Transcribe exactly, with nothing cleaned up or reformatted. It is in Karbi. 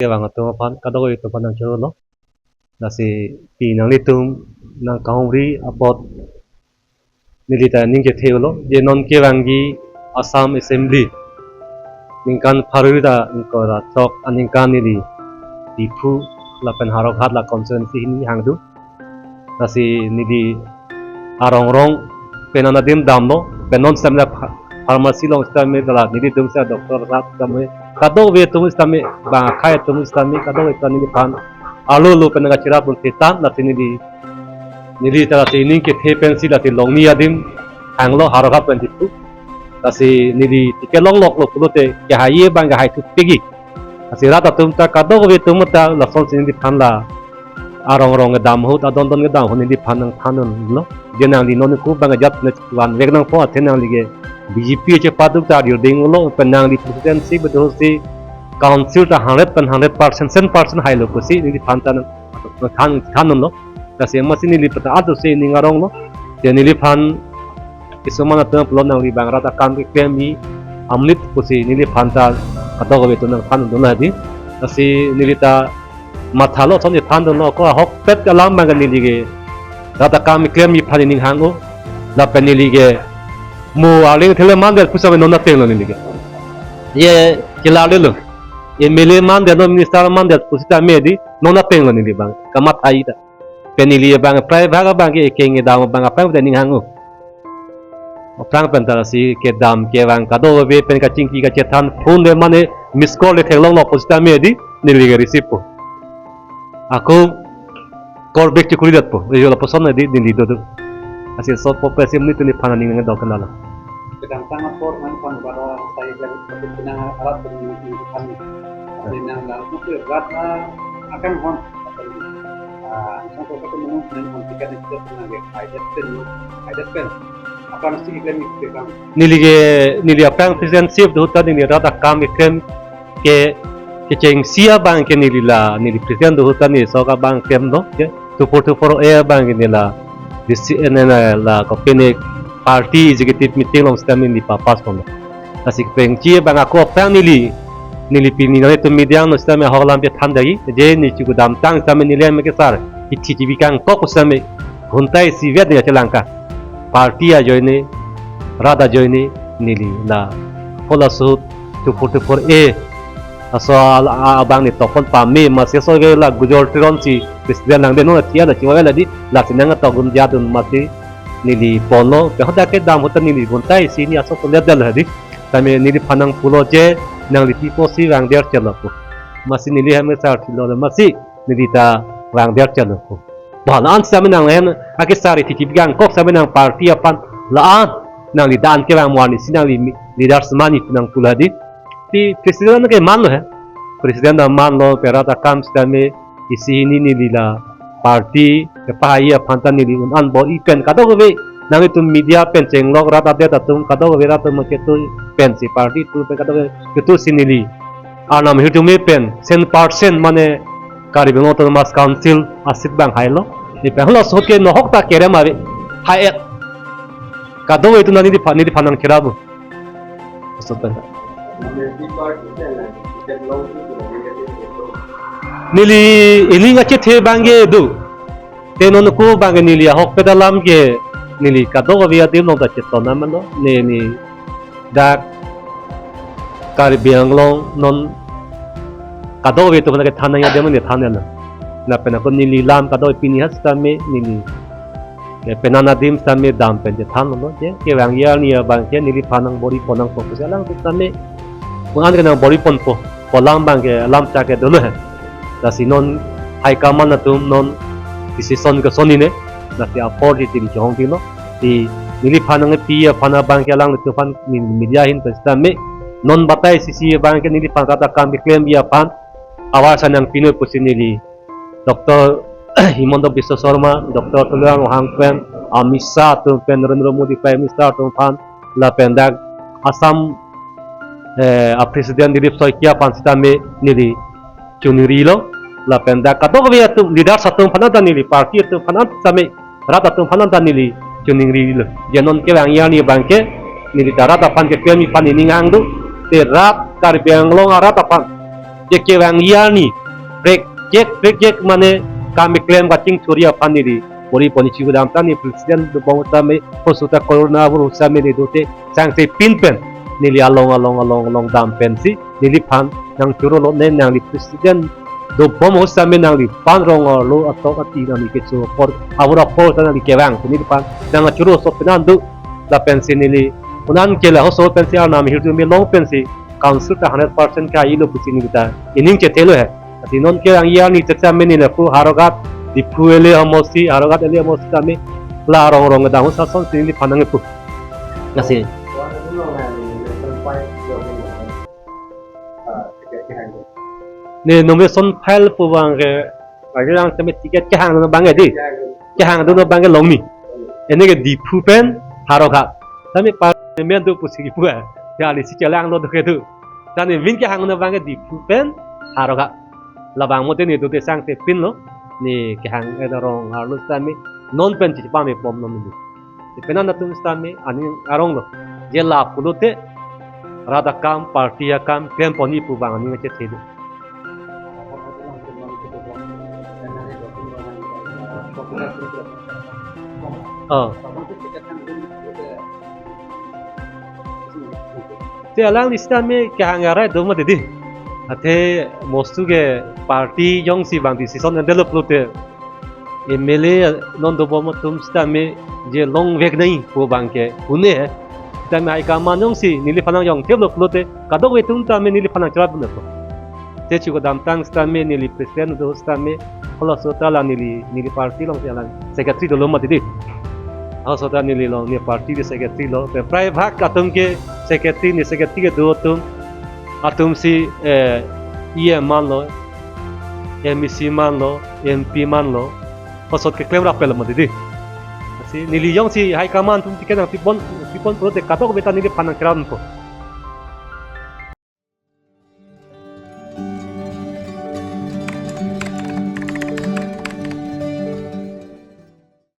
kevang atum aphan, kadokave atum aphan nangchorolo. Lasi pini nanglitum nangkahumri apot neli ta ning kethe-olo, je non kevangji Assam Assembly ningkan pharo ra ingkoi ra throk aningkan neli Diphu lapen Howraghat la constituency hini hangdun. Lasi neli arong rong penan adim damlo, penan sitame pha-, pharmacy along sitame, la nelitum sita doctor rat sitame, kadokave atum sitame, bang akhei atum sitame, kadokave atum neliphan arlo lo pen nangkachirap un thetan, lasi neli, neli ta lasi ning kethe pensi lasi longni adim hanglo Howraghat pen Diphu. Lasi neli ticket longloklo pulote kehai abang kehai thupegi. Lasi rat atum ta kadokave atum ta lasonsi neliphan la arong rong kedam ahut, adon don kedam ahut neliphan nangthandunlo. Je nangli non ko bang ajat ne vanvek nangpo, athe nangli ke B J P chepaduk ta dirding ulo, pen nangli presidency bedosi council ta hundred pen hundred percent, cent percent hailo pusi neliphan ta nang than thandunlo. Lasi amatsi neli pata atu si ning aronglo. Je neliphan kisuman atum pulo nangli bang rat akam keklemji amlit pusi neliphan ta kadokave atum nangthandunlo hadi. Lasi neli ta mathalo, son thandunlo, ko ahokpet alam bang neli ke rat akam keklemji aphan ning hang-o. Lapen neli ke mo arleng thele mandet pusitame non atenglo neli ke. Ye kelar delo. M L A mandet, non minister mandet pusitame di non atenglo neli bang. Kamatha-i ta. Pen neli bang prai bhag bang ke kengedam bang aphrang pen ning hang-o. Aphrang pen ta lasi kedam kevang kadokave pen kachingki kachethan, phone le mane miss call le theklonglo pusitame di neli ke receive po. Ako call back chekuri detpo. Ejo lapuson di neli dodo. Lasi laso po pensi monit neliphan aning nangdok kenal. Kedamtang apor nangphan pada sai lagi seperti pinang arat pen neli than. Lasi nang dalam itu rat, ah, akan hon. Ah, nang ko ko menung nang hon tiket ni kita pernah ke. Ai det pen, ai det pen. Aphrangsi keklem ni kita kan. Neli ke, neli aphrang presidency ahut ta neli rat akam keklem ke, kechengsi abang ke neli la, neli president ahut ta neli sok abang klemlo ke, two four two four A abang ke neli la, D C N N la ko pene party executive meeting along sitame neli pa-pass ponlo. Lasi kechengsi abang ako aphrang neli, neli pini nanglitum media along sitame ahok alam chethan dagi, je neli chu kedamtang sitame neli M K sar, ithi chibi kangkok sitame, ghunta isi vet neli chelangka. Party ajoine, rat ajoine, neli la, phola suhut, two four two four A. Laso al-, a-, abang neli tokpon pame, amatsi laso ke la Gujol Teron si president nangdeno, athia la chiwa la di, lasi nangtokdun jadun amatsi neli ponlo, pen hadak kedam ahut ta neli ghunta isi ni aso tondet detlo hadi. Tame neliphan nangpulo je, nangli pi apotsi vangdet chotlo pu. Amatsi neli hem ke sar thilo amatsi neli ta vangdet chotlo pu. Ba la-an sitame nang hem akesar ithi chibi kangkok sitame nang party aphan la-an nangli dan kevang mo arnisi nangli mi-, leaders mani nangpulo hadi. Ti president ke manlo he. President ta manlo, pen rat akam sitame isi hini neli la party kepahai aphan ta neli un-an bor-i pen kadokave nanglitum media pen chenglok rat adet atum kadokave rat atum ketu pensi party tu pen kadokave ketusi neli arnam hirjume pen cent percent mane Karbi Anglong Autonomous Council a-seat bang hailo. Ni pen halo suhut ke nohok ta kerem ave. Hai-et. Kadokave atum ta neliphan, neliphan nangcherap. Aso pen. Neli ining achethe abang ke do. Te non ko abang ke neli ahokpet alam ke neli kadokave adim along ta chetong nang manlo. Neli dak Karbi Anglong non kadokave atum aphan kethan nangji adim neli than nanglo. Lapen ako neli lam kadokave pini ha sitame neli, eh, penan adim sitame dam pen chethanlo je. Kevangji arni abang ke neliphan nangbor-i pon nangpo pusi alang sitame un-an ke nangbor-i ponpo. Pu alam abang ke alam chak ke dolo he. Lasi non high command atum non decision ke sonni ne. Lasi apor di tim chong tilo. Ti neliphan nangpi aphan abang ke alanglitum aphan neli media ahin pen sitame non batai isi isi abang ke neliphan rat akam keklemji aphan avar sa nangpinoi pusi neli Doctor Himanta Biswa Sarma, Doctor Tuliram Ronghang pen, Amit Shah atum pen, Narendra Modi Prime Minister atum aphan, lapen dak Assam, eh, a President Dilip Saikia aphan sitame neli choningrilo, lapen dak kadokave atum leaders atum aphan ta neli party atum aphan sitame rat atum aphan ta neli choningrilo. Je non kevangji arni abang ke neli ta rat aphan keklemji aphan neli ning hang do, te rat Karbi Anglong arat aphan je kevangji arni, prekjak prekjak mane kam keklem kachingthurji aphan neli bor-i pon-i. Chiklo damtang neli president dobom sitame, halaso ta corona avur sitame neli dote sangse pin pen neli along along along along dam pensi neliphan nangchoro lo, ne nangli president dobom ahut sitame nangliphan rong arlo atok ati nangli kecho apor, avur apor ta nangli kevang pu neliphan nangchoro so penan do. Lapensi neli unan ke la halaso pensi arnam hirdun me long pensi council ta hundred percent ke-ilo pusi neli ta ining chethelo he. Lasi non kevangji arni chechame neli lapu Howraghat, Diphu L A amosi, Howraghat L A amosi tame la rong rong kedam ahut asonsi neliphan nangpu. Lasi. Ne nomination file pu abang ke, lagi lang tame ticket kehang abang ke di. Kehang do abang ke longni. Ene ke Diphu pen Howraghat. Tame parliament do pusi kipu eh. Ya lisi chelang lo do ke do. Tame min kehang abang ke Diphu pen Howraghat. Labang mote ne dote sangse pinlo. Ne kehang eh rong arlo sitame non pen chipame pom non ni. Penan atum sitame aning aronglo. Je la pulote rat akam, party akam klem pon-i pu abang aning achethe do. Oh. Te alangli sitame kehang arai do mati di. Athe mostu ke party jongsi abang decision endelo pulote M L A non dobom atum sitame je longvek nai pu abang ke pune he. Sitame high command jongsi neliphan nangjong theplo pulote kadokave atum tame neliphan nangcherap pulo. Te chiklo damtang sitame neli president do sitame halaso ta la neli, neli party along si alang secretary dolo mati di. Halaso ta neli along ne party ke secretary lo. Pe prai bhag atum ke secretary, ne secretary kedo atum, atumsi eh, E M manlo, M E C manlo, M P manlo, halaso keklem rap pelo mati di. Lasi neli jongsi high command atum ticket nangpipon, pipon pulote kadokave ta neliphan nangcherappo.